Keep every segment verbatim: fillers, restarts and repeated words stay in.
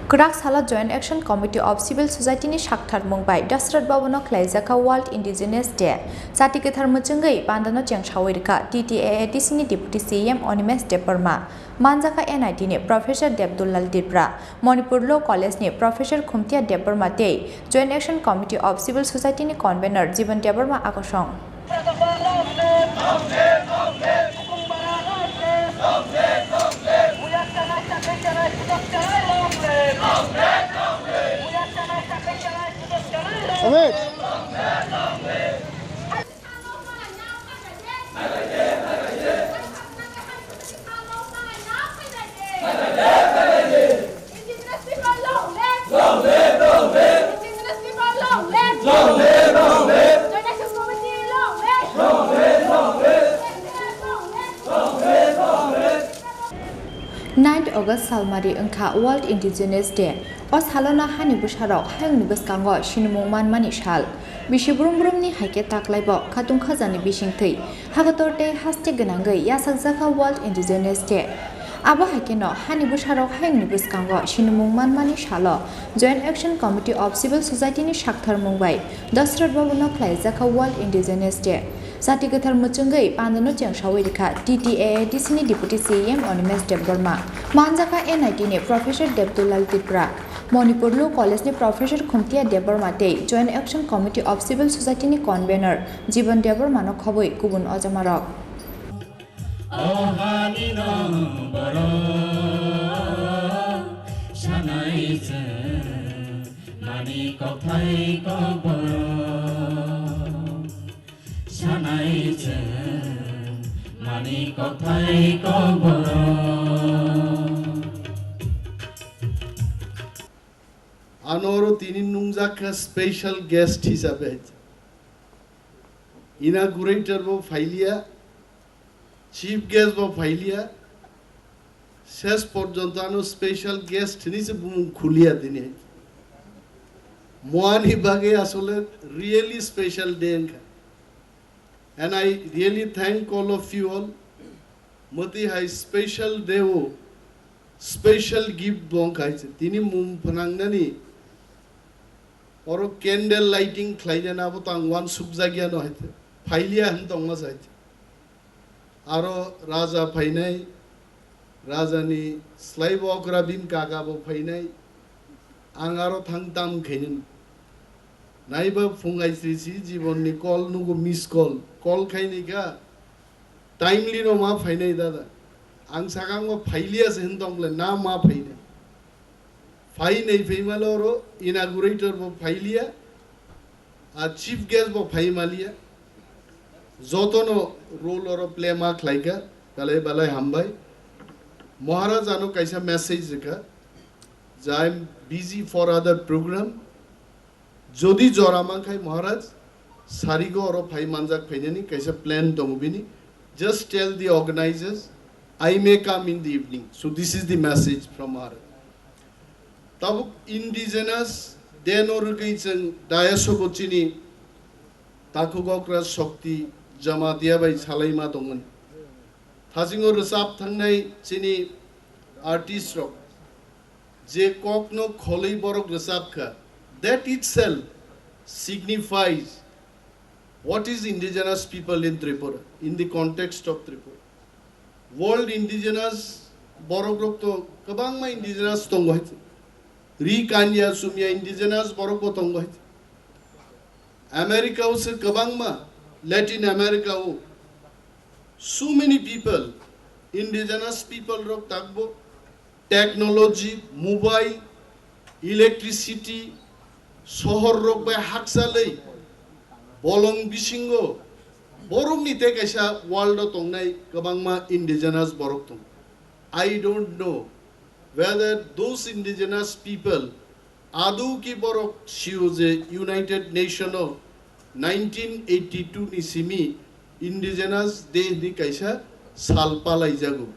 Kwrak salo Joint Action Committee of Civil Society ni sakthar mung bai Dasrat Bhavan o khlaijak kha World Indigenous Day. Chati kwthar muchungwi pandano chengsawi rwkha T T A A D C ni Deputy C E M Animesh Debbarma, manjak kha N I T ni Professor Debdullal Tripura, Manipur Law College ni Professor Khumtia Debbarma tei Joint Action Committee of Civil Society ni Convener Jiban Debbarma akosong. Indigenous people long live! Long live, long live! Indigenous people long live! Long live, long live! Joint Action Committee long live! Long live, long live! Long live, long live! Ninth August salmari wngkha World Indigenous Day. O salono hani bwsarok hayungni bwskango sinimung manmani sal. Bisi brum brumni hai khe taklaibo khatung khajani bisingtwi hakotor tei haste gwnangwi yasakjak kha World Indigenous Day. Abo hai kheno hani bwsarok hayungni bwskango sinimung manmani salo Joint Action Committee of Civil Society ni sakthar mung bai Dasrat Bhavan o khlaijak kha World Indigenous Day. Chati kwthar muchungwi pandano chengsawi rwkha T T A A D C ni Deputy C E M Animesh Debbarma, manjak kha N I T ni Professor Debdullal Tripura, Manipur Law College ni Professor Khumtia Debbarma tei Joint Action Committee of Civil Society ni Convener Jiban Debbarma no khobwi kubun ojamarok. O hani no borok sanai se mani kokthai kokborok. Sanai chwng mani kokthai kokborok. Ano oro tini nungjak kha special guest hisabe. Inaugurator bo phailiya, chief guest bo phailiya, ses porjonto ano special guest hinwi se bumung khuliya tini. Moani bagwi asole really special day wngkha. And I really thank all of you all. Mwtwi hai special day o special gift bo wngkha hai se. Tini mum phnangnani oro candle lighting khlainani abo tang uansukjakya no hai se. Phailiya hwn tongma se hai se. Aro raja phainai, rajani slaibo okra bini kaka bo phainai, ang aro thang tam khainani. Naiba phung aisri si jibonni call nugo, miss call, call khaini kha, timely no ma phainai dada. Ang sakang bo phailiya se hwn tong le na ma phainai. Phainai phaimalo oro inaugurator bo phailiya. A chief guest bo phai maliya. Jotono role oro play ma khlaikha, belai belai hambai. Maharaj ano kaisa message rikha, je, "I am busy for other program." Jodi jora mankhai Maharaj, sarigo oro phai manjak phainani kaisa plan tongo bini. Just tell the organizers, I may come in the evening. So this is the message from Maharaj. Tabuk indigenous day no rwgwi chwng dais o bo chini takhuk okra Shakti Jamatia bai salaima tongmani. Thasingo rwchap thangnai chini artist rok je kok no kholwi borok rwchap kha, that itself signifies what is indigenous people in Tripura, in the context of Tripura. World indigenous borok rok to kwbangma indigenous tongo hai. Ri kanya sumya indigenous borok bo tongo hai. America o se kwbangma, Latin America o so many people, indigenous people rok takbo technology, mobile, electricity, sohor rok bai hakchalwi bolong bisingo borokni tei kaisa world o tongnai kwbangma indigenous borok tongo. I don't know whether those indigenous people adau ki borok sio je United Nation o nineteen eighty-two ni simi Indigenous Day hwnwi kaisa sal palaijago.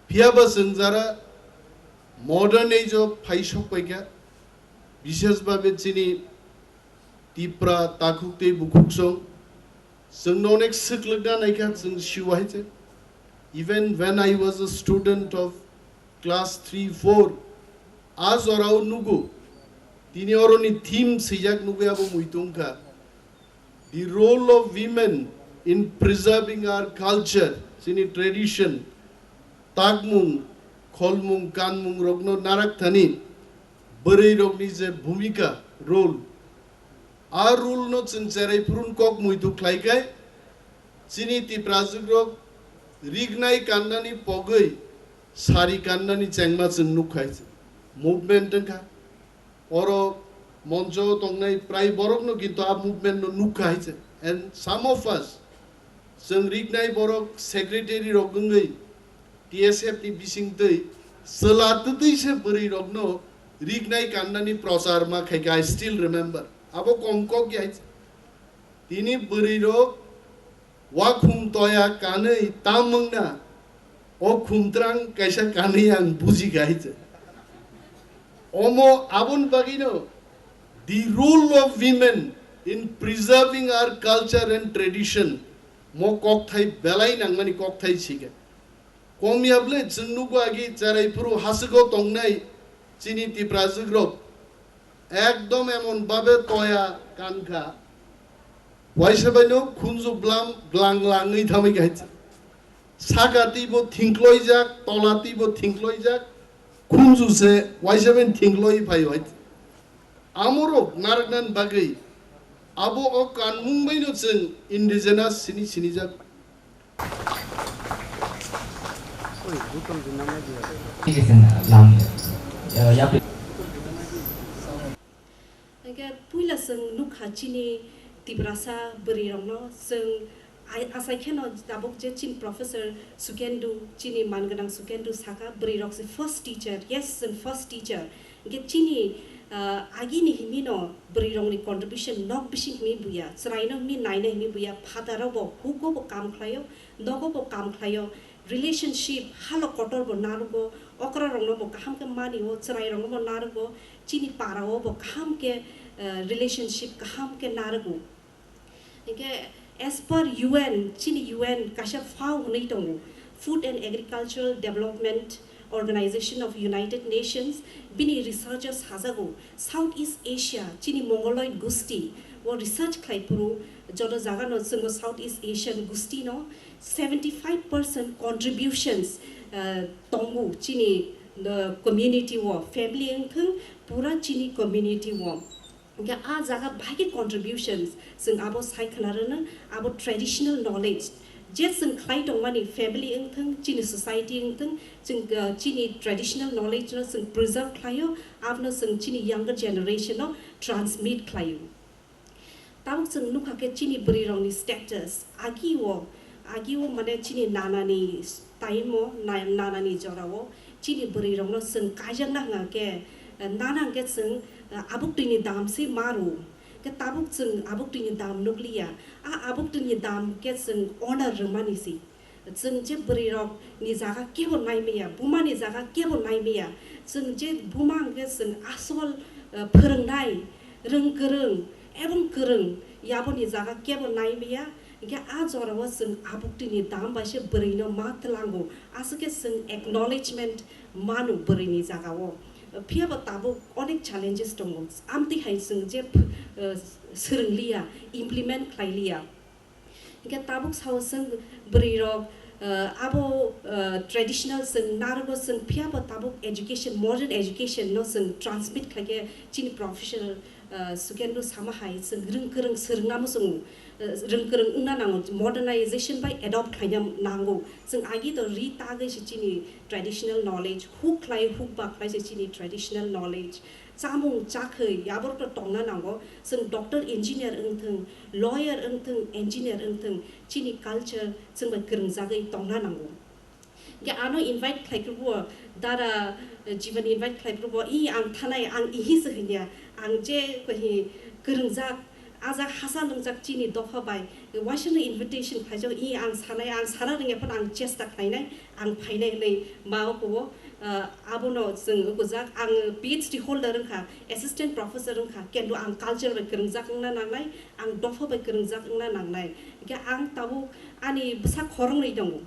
Phiya ba chwng jara modern age o phai sok paikha, bishes babe chini Tipra takhuk tei bukhuk song, chwngno onek swklwkna naikha chwng sio hai se. Even when I was a student of class three, four, A jorao nugo, tini oroni theme swijak nugwi abo muitu wngkha, "The role of women in preserving our culture," chini tradition, takmung, kholmung, kanmung rokno narak thani bwrwi rokni je bhumika, role, a role no chwng cherai phurun kok muitu khlai khe, chini Tiprajwk rok rignai kannani pogwi sari kannani chengma chwng nuk khai se. Movement wngkha. Oro moncho tongnai prai borok no kintu a movement no nuk khai se. And some of us, chwng rignai borok secretary rok wngwi T S F ni bising twi chwla twtwi se bwrwi rokno rignai kannani prochar ma khai khe, I still remember. Abo kom kok ya. Tini bwrwi rok wakhum toya kanwi tam wngna, o khumtrang kaisa kanwi ang buji kha hai se. Omo aboni bagwino the role of women in preserving our culture and tradition mo kokthai belai nangmani kokthai sikha. Komya bwle chwng nugo agi cherai phuru haswgo tongnai chini Tiprajwk rok ekdom emon babe toya kankha. Waisa baino khunju blam glang glangwi thamwi kha hai se. Saka twibo thingkloijak, tola twibo thingkloijak, khunju se waisa baino thingkloi phaio hai se. Amorok narwknani bagwi abo o kanmung baino chwng indigenous sini sinijak. Lam, eh, yapri. Hingke puila chwng nukha chini Tiprasa bwrwi rokno, chwng ai-, asai kheno tabuk je chini Professor Sukendu, chini man gwnang Sukendu saka bwrwi rok se first teacher, yes, chwng first teacher. Hingke chini, ah, agini himino bwrwi rokni contribution nok bising himi buya, chwraino himi naina himi buya, phataro bo hugo bo kam khlaio, nogo bo kam khlaio, relationship halo kotor bo narugo, okra rokno bo kaham khe mani o, chwrai rokno bo narugo, chini para o bo kaham khe, ah, relationship kaham khe narugo. Hingke as per U N, chini U N kaisa fao hwnwi tongo, Food and Agricultural Development Organization of United Nations, bini research o sajago, South East Asia, chini Mongoloid gusti, o research khlai phuru joto jaga no chwngo South East Asian gusti no seventy five percent contributions, ah, tongo chini, ah, community o, family wngthwng, pura chini community o. Hingke a jaga bahai khe contributions, chwng abo sai khna rwno, abo traditional knowledge. Je chwng khlai tongmani family wngthwng, chini society wngthwng, chwng, ah, chini traditional knowledge no chwng preserve khlaio, abono chwng chini younger generation no transmit khlaio. Tabuk chwng nukha khe chini bwrwi rokni status, agi o, agi o mane chini nanani time o, na-, nanani jora o, chini bwrwi rokno chwng kaijakna hwnkha khe, eh, nana hwnkhe chwng, eh, abuk twini dam se ma rw. Khe tabuk chwng abuk twini dam nukliya. A abuk twini dam khe chwng honor rwmani se. Chwng je bwrwi rok ni jaga kebo nai maya, buma ni jaga kebo nai maya. Chwng je buma hwnkhe chwng asol, eh, phwrwngnai, rwng kwrwng, ebong kwrwng, yabo ni jaga kebo nai maya. Hingke a jora o chwng abuk twini dam bai se bwrwi no ma twlango, aswk khe chwng acknowledgement mano bwrwi ni jaga o. Phiya bo tabuk onek challenges tongo, amtwi hai chwng je ph-, eh, swrwng liya, implement khlai liya. Hingke tabuk sao chwng bwrwi rok, eh, abo, eh, traditional chwng narogo chwng phiya bo tabuk education, modern education no chwng transmit khlai khe chini professional, eh, Sukendra sama hai chwng rwng kwrwng swrwngna muchungo. Rwng kwrwng wngna nango, modernization bai adopt khlaina nango. Chwng agi to ri tagwi se chini traditional knowledge, huk khlai huk ba khlai se chini traditional knowledge. Chamung chakhwi yaborok to tongna nango. Chwng doctor, engineer wngthwng, lawyer wngthwng, engineer wngthwng, chini culture chwng bai kwrwngjagwi tongna nango. Hingke ano invite khlai phuru bo, dara, eh, Jiban invite khlai phuru bo, "I ang thanai, ang ihi se hwnya, ang je kohi kwrwngjak, ajak hasa nwngjak chini dopha bai, waisa no invitation khlaijak, i ang sanai, ang sana rwngya phano ang chesta khlainai, ang phainai," hwnwi ma o kubo, eh, abono chwng ukujak, ang P H D holder wngkha, assistant professor wngkha, kintu ang culture bai kwrwngjak wngna nangnai, ang dopha bai kwrwngjak wngna nangnai, hingke ang tabuk ani bwsa khoroknwi tongo.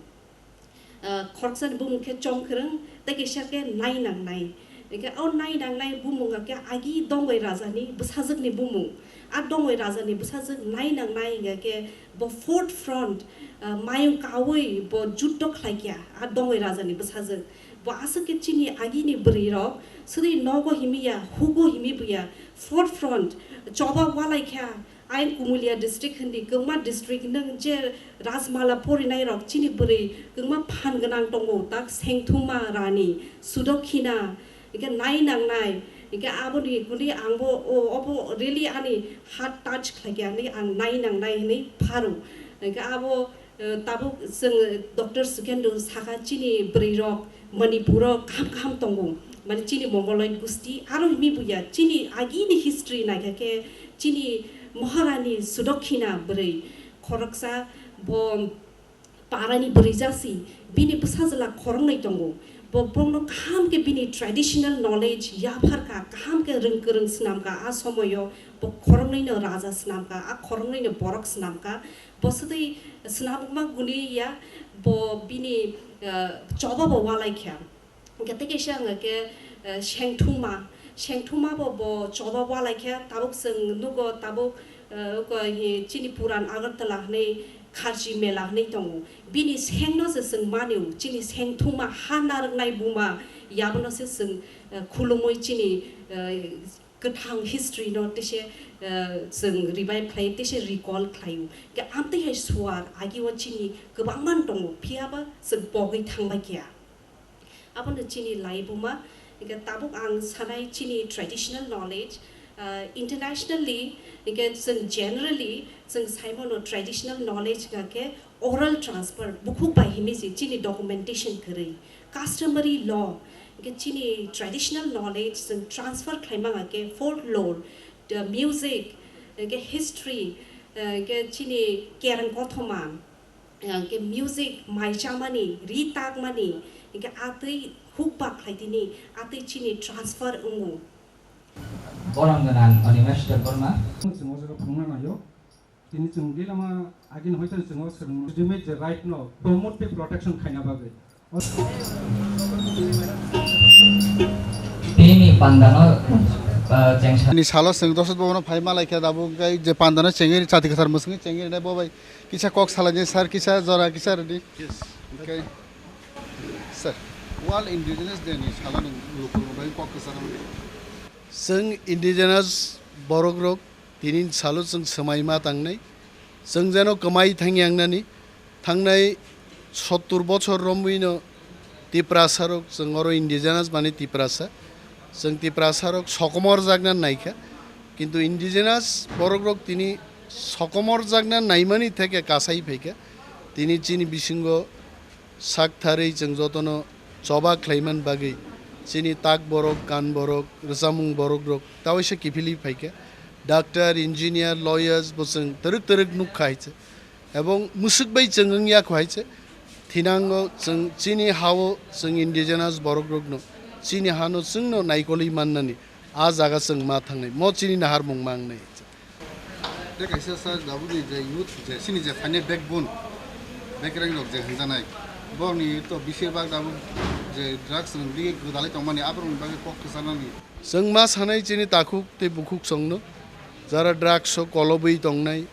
Ah, khoroksa ni bumung khe chongkwrwng, tei kaisa khe nainangnai. Hingke o nainangnai bumung hingke agi Dongoi Rajani bwsajwkni bumung. A Dongoi Rajani bwsajwk nainangnai hingke bo Fort Front, ah, mayung kaui bo juddo khlaikha a Dongoi Rajani bwsajwk. Bo aswk khe chini agini bwrwirok, swdwi nogo himiya, hugo himi buya, Fort Front, choba walaikha, Ain Kumulia district hindi, kwbangma district nwng je Rajmala porinairok chini bwrwi kwbangma phan gwnang tongo, tak Sengthuma Rani, Sudokhina, hingke nai nangnai, hingke aboni guni angbo, o, obo really ani heart touch khlaikha hinwi ang nai nangnai hinwi pharo. Hingke abo, eh, tabuk chwng Doctor Sukendra saka chini bwrwirok Manipuro kaham kaham tongo. Mane chini Mongoloid gusti aro himi buya chini agini history naikha khe chini Maharani Sudokhina bwrwi khoroksa bo parani bwrwi jasi bini bwsajwla khoroknwi tongo. Bo bongno kaham khe bini traditional knowledge yapharkha, kaham khe rwng kwrwng swnamkha a somoyo bo khoroknwino raja swnamkha, a khoroknwino borok swnamkha. Bo swtwi swnamkma guni ya, bo bini, eh, choba bo walaikha. Hingke tei kaisa hwnga khe, eh, Sengthuma. Sengthuma bo, bo choba walaikha, tabuk chwng nugo, tabuk, eh, oko hi chini puran Agartala hwnwi Kharchi mela hwnwi tongo. Bini sengno se chwng manio, chini Sengthuma ha narwknai buma, yabono se chwng, eh, khulumui chini, eh, kwthang history no tese, eh, chwng revive khlai, tese recall khlaio. Ke amtwi hai suar agi o chini kwbangma tongo, phiya ba chwng pogwi thangbai kya. Abono chini laibuma, hingke tabuk ang sanai chini traditional knowledge, ah, internationally, hingke chwng generally, chwng saimano traditional knowledge hingke oral transfer, bukhuk bai himi se chini documentation kwrwi, customary law, hingke chini traditional knowledge chwng transfer khlaima hingke folklore, the music, hingke history, hingke chini kereng kothoma, hingke music, mai chamani, ri takmani, hingke atwi hukba khlai tini, atwi chini transfer wngo. Borang gwnang Animesh Debbarma. Chwng o jaga phunukna naio. Tini chwng gilama agini hoite chwng o swrwng legitimate je right no promote tei protection khaina bagwi. Bini pandano, ah, chengsa. Ni salo chwng Dosot Bhabono phai malai khe abo hwnkhe je pandano chengwi chati kwthar mwswngwi chengwi rwnai bo bai kisa kok salaini sir, kisa jora kisa rwdi. Yes. Okay. Sir, World Indigenous Day ni salo nwng lukurokno bai kok kwcharo. Chwng indigenous borok rok tini salo chwng swmai ma tangnai. Chwng jeno kwmai thangyangnani, thangnai sottur bochor romwino Tiprasa rok chwng oro indigenous mani Tiprasa. Chwng Tiprasa rok sokomor jakna naikha. Kintu indigenous borok rok tini sokomor jakna naimani theke kasai phaikha. Tini chini bisingo sak tharwi chwng jotono choba khlaiman bagwi chini tak borok, kan borok, rwchapmung borok rok tawaisa kiphilwi phaikha. Doctor, engineer, lawyers bo chwng twrwk twrwk nukha hai se. Ebong mwswk bai chwng wngya kho hai se. Thinango chwng chini hao chwng indigenous borok rokno chini hano chwngno naikolwi mannani a jaga chwng ma thangnai. Mo chini naharmung ma wngnai. Tei kaisa sir, dabudi je youth je chini je phainai backbone, bekereng rok je hinjanai, borokni to bisir bak dabuk je drugs ni bigwi gwdalai tongmani, aborokni bagwi kok kwcharnani. Chwng ma sanai chini takhuk tei bukhuk chwngno, jara drugs o kolobwi tongnai,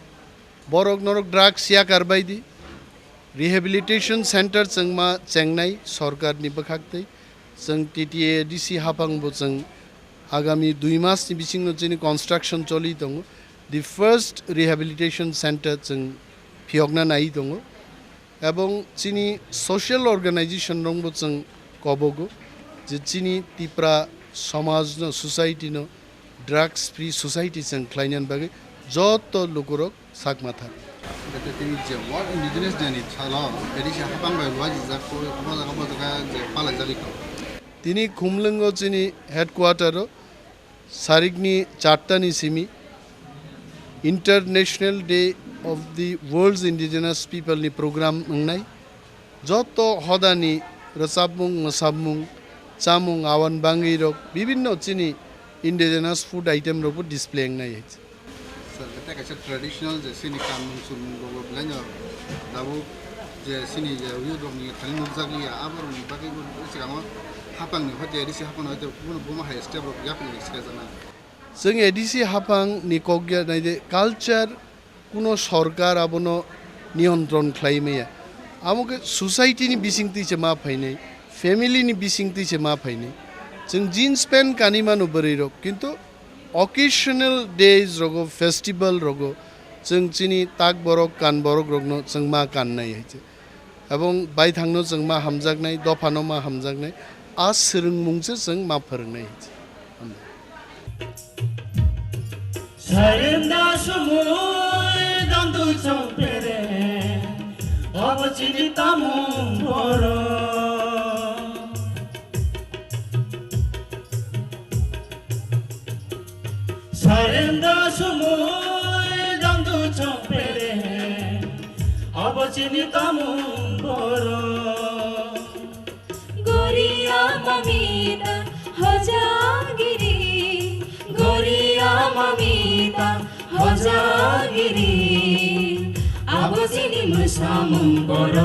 borok norok drugs yakar bai di, rehabilitation center chwng ma chengnai sorkar ni bwkhak tei. Chwng T T A D C haphang bo chwng agami dui mas ni bising no chini construction choli tongo. The first rehabilitation center chwng phiyokna nai tongo. Ebong chini social organization rok bo chwng kobogo je chini Tipra somaj no, society no drugs free society chwng khlainani bagwi joto lukurok sak ma thang. Tei tini je World Indigenous Day ni salo, A D C haphang bai luajijak, obo jaga, obo jaga je palai jagwi kho. Tini Khumlwngo chini headquarter o sarikni charta ni simi International Day of the World's Indigenous People ni program wngnai. Joto hodani rwchapmung, mwsapmung, chamung, awan bangwi rok bibinno chini indigenous food item rokbo display wngnai. Sir, tei kaisa traditional je chini kanmung chumung rok bo belai no tabuk je chini je youth rok ni thani nukjak liya, abo rok ni bagwi bo swkango Hapangni hoite A D C hapang hoite bono buma hai step rok yapni se jana. Chwng A D C hapang ni kok ya nai de culture kuno sorkar abono niyantron khlai maya. Amo khe society ni bising twi se ma phainai, family ni bising twi se ma phainai. Chwng jeans pant kani mano bwrwi rok, kintu occasional days rogo, festival rogo, chwng chini tak borok, kan borok rokno chwng ma kannai hai se. Ebong baithangno chwng ma hamjaknai, dophano ma hamjaknai, a swrwngmung se chwng ma phwrwngnai. Sarenda sumui dandu chongpere, obo chini tamung borok. Sarenda sumui dandu chongpere, obo chini tamung borok. Goria mamita hojagiri, Goria mamita hojagiri, abo chini mwsamung borok,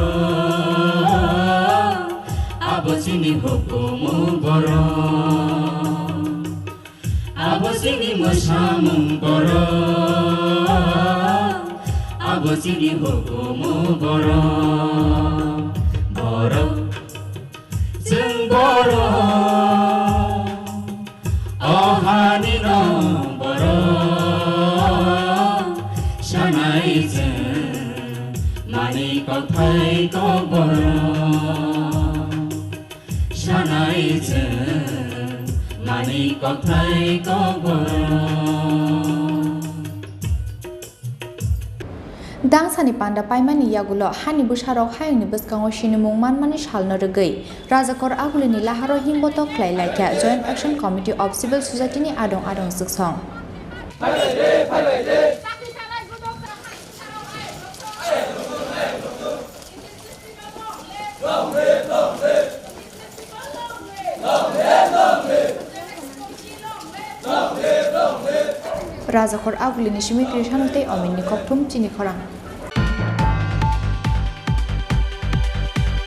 abo chini hukumu borok. Abo chini mwsamung borok, abo chini hukumu borok. Borok, chwng borok, o hanino borok, sanai chwng mani kokthai kok borok. Sanai chwng mani kokthai kokborok. Dangsani panda paimani yagulo hani bwsarok hayungni bwskango sinimung manmani salno rwgwi Rajakor Agulini laharo himbotok khlai laikha Joint Action Committee of Civil Society ni adong adong swksong. Rajakor Agulini simi Krisano tei Ominni kokthum chini khorang.